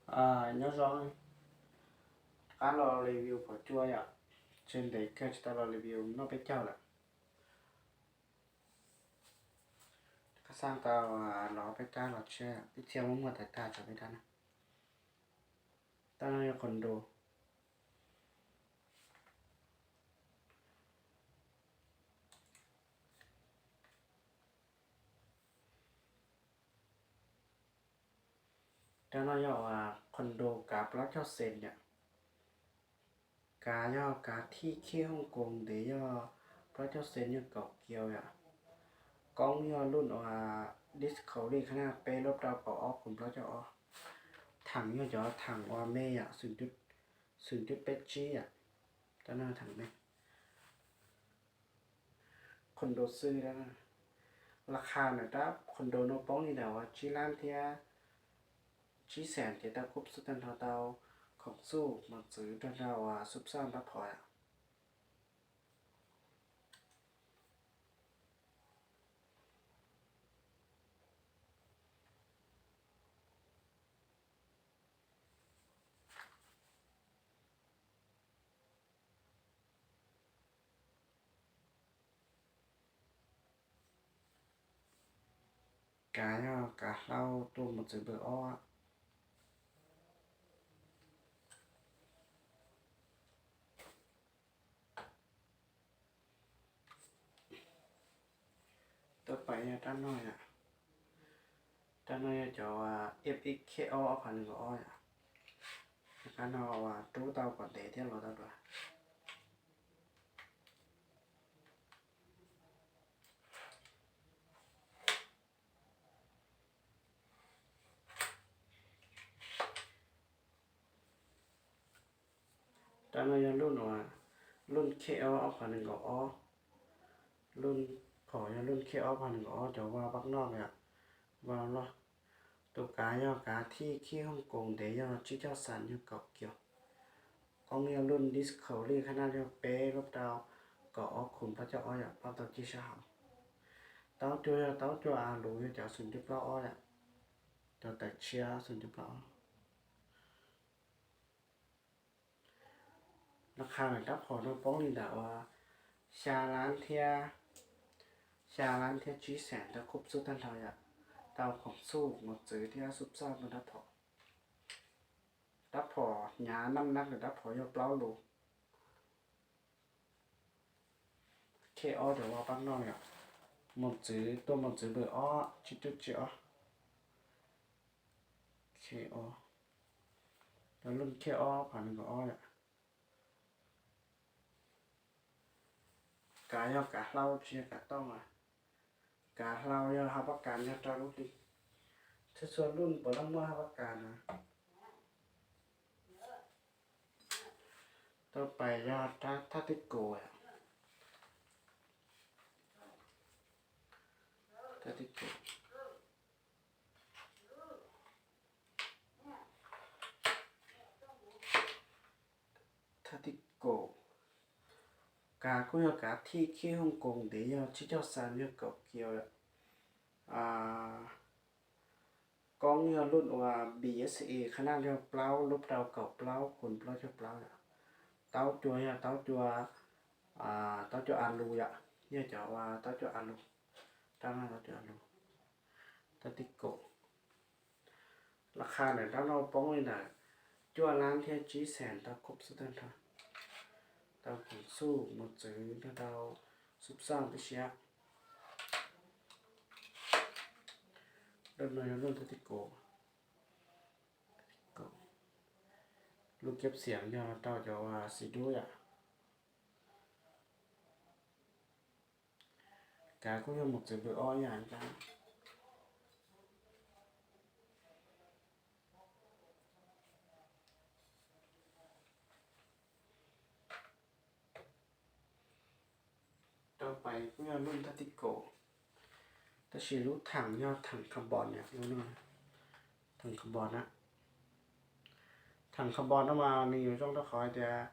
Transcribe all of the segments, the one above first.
Nyob zoo, rov qab los review phom cua yom. Tseg ntev kawg tsis tau los review noj peb caug lawm. Kab xaj tau los peb rab los tshiab, ib txhia muab muag tawm tag tso peb rab na. Tab no yog qhov nrus. Rab no yog qhov nrus kav plaub caug xees yom. Kav yog kav thij khib Hong Kong ntev yog plaub caug xees yog kaum kiaus yom. Koob yog luj uas Discovery khab naj peb lub rau kaum ob khoom plaub caug ob. Theem yog cov theem uas me yom, xoom cuj peb tsib yom. Rab no theem me. Qhov nrus xwb, laj qha ntawm rab qhov nrus no poob li ntawm uas tsib lab thiab tsib xees ces tau khub xub tag nrho tau khoom xuj mos txwv rau rau uas xub xaj nrab phom yom. Kav yog kav hlau tuaj mos txwv npawb ob. Tau pais yog rab no yom. Rab no yog cov F X K O ob phav nees nkaum ob yom. Rab no uas rub tau kom ntev thiab los tau dua. Rab no yog luj uas luj K O ob phav nees nkaum ob. Luj phom yog luj K O ob phav nees nkaum ob, cov vaj paj noj yom, vaj loj. Tus kav yog kav thij khib Hong Kong ntev yog tsib caug xas yog kaum kiaus. Koob yog luj Discovery khab naj yog peb lub rau kaum ob khoom plaub caug ob yom, pab tau cig sab hauv. Taub cua yog taub cua a lus yog cov xoom cuj plaub ob yom, cov tawm tshiab xoom cuj plaub ob. Laj qha ntawm rab phom no poob li ntawm uas xya lab thiab, xya lab thiab tsib xees tau khub xub tag nrho yom, tau khoom xuj mos txwv thiab xub xaj rau rab phom. Rab phom hnyav naj nab ntawm rab phom yog plaub lus. K O cov vaj paj noj yom, mos txwv tuaj mos txwv npawb ob tsib cuj tsib ob. K O, cov luj K O phav nees nkaum ob yom. Kav yog kav hlau tsis yog kav tooj as. Kav hlau yog hab pab kas yog rau lub hli. Txhua txhua luj puav leej muaj hab pab kas na. Tau pais yog rab thaj tij kaum, thaj tij kaum. Thaj tij kaum, kav kuj yog kav thij khib Hong Kong ntev yog tsib caug xas yog kaum kiaus. Koob yog luj uas B S A khab naj yog plaub lub rau kaum plaub khoom plaub caug plaub yom. Taub cua yog taub cua, taub cua a lus yom, yog cov uas taub cua a lus, rab no taub cua a lus, thaj tij kaum. Laj qha ntawm rab no poob li ntawm cuaj lab thiab tsib xees tau khub xub tag nrho, tau khoom xuj mos txwv nrog rau xub xaj tib si. Lub no yog lub thaj tij kaum, lub kiab xiam yog rau cov xis dub yom. Kav kuj yog mos txwv npawb ob ib yam ntag. Rau pais kuj yog luj thaj tij kaum, tab sis lub theem yog theem carbon, theem carbon na. Theem carbon no mas nws yuav zoo rau qhov tias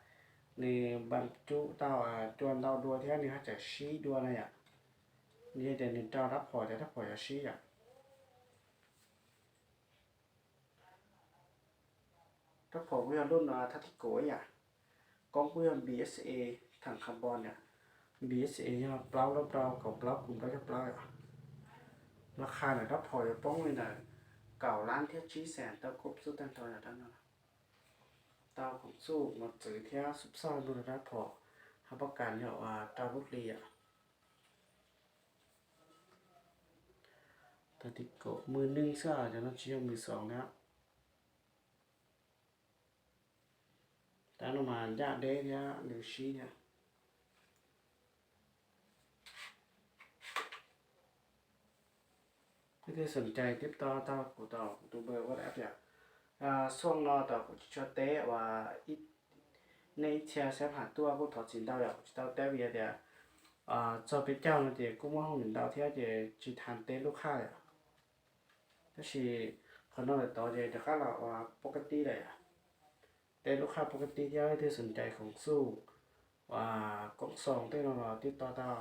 nws npam cub tau cua ntau dua thiab nws haj tseem sib dua na yom. Nws yog tias nws rau rab phom ces rab phom yuav sib yom. Rab phom kuj yog lub no thab tib kaum ib yam. Koob kuj yog B S A, theem carbon yom. B S A yog plaub lab rau kaum plaub kum plaub caug plaub yom. Laj qha ntawm rab phom yuav poob li ntawm kaum lab thiab tsib xees tau kub xub tag nrho yom dab no. Tau khoom xuj mos txwv thiab xub xoj nrog rab phom, hab pab kas yom uas rau lub hli yom. Tag tib kaum mườiนึ่ง xwb, cov no tsis yog mười sáu na. Tab no mas ncaj deb thiab nws sib thiab. Leej twg xom cai tib to tau kuv tom kuv tus npawb WhatsApp yom. Xuaj no tom kuv tsis tshua teb uas nej ib txhia sab pham tuaj kuj thov txim ntau yom, kuv tsis tau teb vim tias txog peb caug no ces kuj muaj hauj lwm ntau thiab ces tsis tas teb lub khaj yom. Tab sis qhov no lawm tod ces rov qab los ua pov ka tib lawm yom. Teb lub khaj pov ka tib thiab leej twg xom cai khoom xuj uas koob xoo tej no los tib to tau.